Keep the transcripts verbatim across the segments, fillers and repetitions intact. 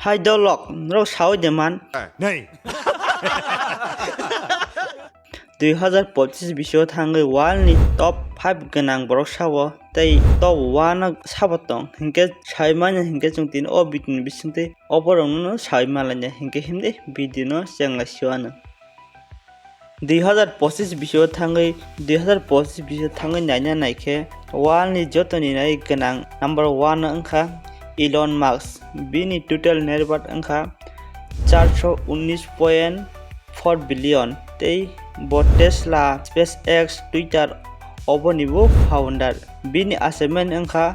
Hai dolok, norok sawi de man. Nei. Dui hazar pochis bisio thangwi world ni top five gwnang borok sabo tei top one o sabo tong hinkhe sawi manya hinkhe chwng tini o video ni bisingtwi oborokno sawi manlainai hinkhe himdi video no chenglai sio ano. Dui hazar pochis bisio thangwi, dui hazar pochis bisio thangwi naina naikhe world ni jotoni nai gwnang number one wngkha Elon Musk. Bini total net worth wngkha charso unis point four billion tei bo Tesla, SpaceX, Twitter oboni bo founder. Bini achaimani wngkha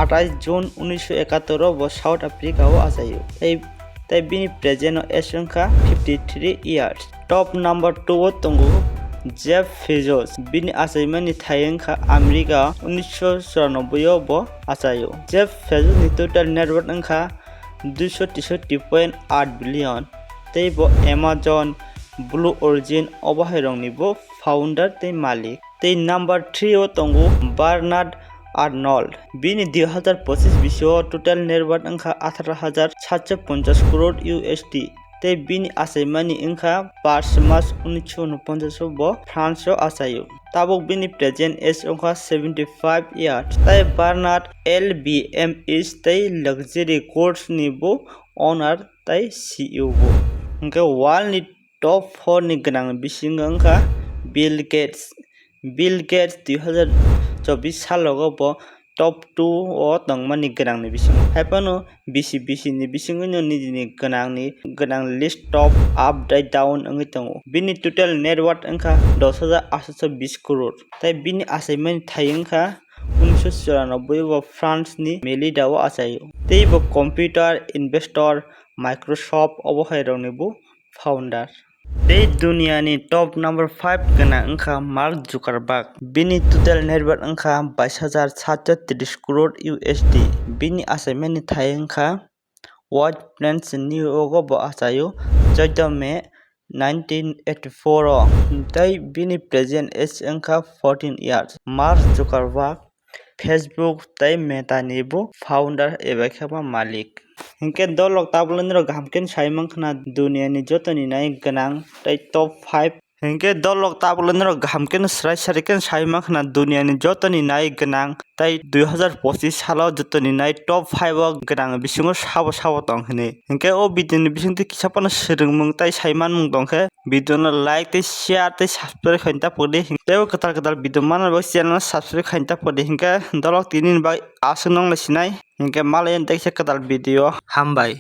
atais June unisho ekator o bo South Africa o achaio. Tei, tei bini present o age wngkha fifty three years. Top number two o tongo Jeff Bezos. Bini achaimani thai wngkha America unisho churanobboi o bo achaio. Jeff Bezos ni total net worth wngkha duiso teisoti point aat billion. Tei bo Amazon, Blue Origin obo hai rokni bo founder tei malik. Tei number three o tongo Bernard Arnault. Bini dui hazar pochis bisio total net worth wngkha atharo hazar satso ponchas crore U S D. Tei bini achaimani wngkha pach mas unisho unoponchas o bo France o achaio. Tabuk bini present age wngkha seventy five years. Tei Bernard L V M H tei luxury goods ni bo owner tei C E O bo. Hinkhe world ni top four ni gwnang bisingo wngkha Bill Gates. Bill Gates dui hazar chobbish salogo bo top two o tongmani gwnangni bisingo. Haiphano bisi bisi ni bisingwino nijini gwnangni gwnang list top up tei down wngwi tongo. Bini total net worth wngkha dos hajar aatso bis crore. Tei bini achaimani thai wngkha unisho churanobboi o bo France ni Melilla o achaio. Tei bo computer, investor, Microsoft obo hai rokni bo founder. Tei duniani top number five gwnang wngkha Mark Zuckerberg. Bini total net worth wngkha bais hajar satso tris crore U S D. Bini achaimani thai wngkha White Plains New York o bo achaio, chwddo May nineteen eighty four o. Tei bini present age wngkha fourteen years. Mark Zuckerberg Facebook tei Meta ni bo founder eba khe ma malik. Hinkhe dolok tabukle norok kaham khe sai mankha na duniya ni joto ni nai gwnang tei top five. Hinkhe dolok tabukle norok kaham khe swrai sari khe sai mankha na duniya ni joto ni nai gwnang tei dui hazar pochis salo joto ni nai top five o gwnang bisingo sabo sabo tong hinwi. Hinkhe o video ni bisingtwi kisa phano swrwngmung tei sai manmung tong khe video no like tei share tei subscribe khaina ta pudi. Tei o kwtal kwtal video manna bagwi channel no subscribe khaina ta pudi. Hinkhe dolok tini ni bagwi aswk nong lai sinai. Hinkhe malai tei kisa kwtal video. Hambai.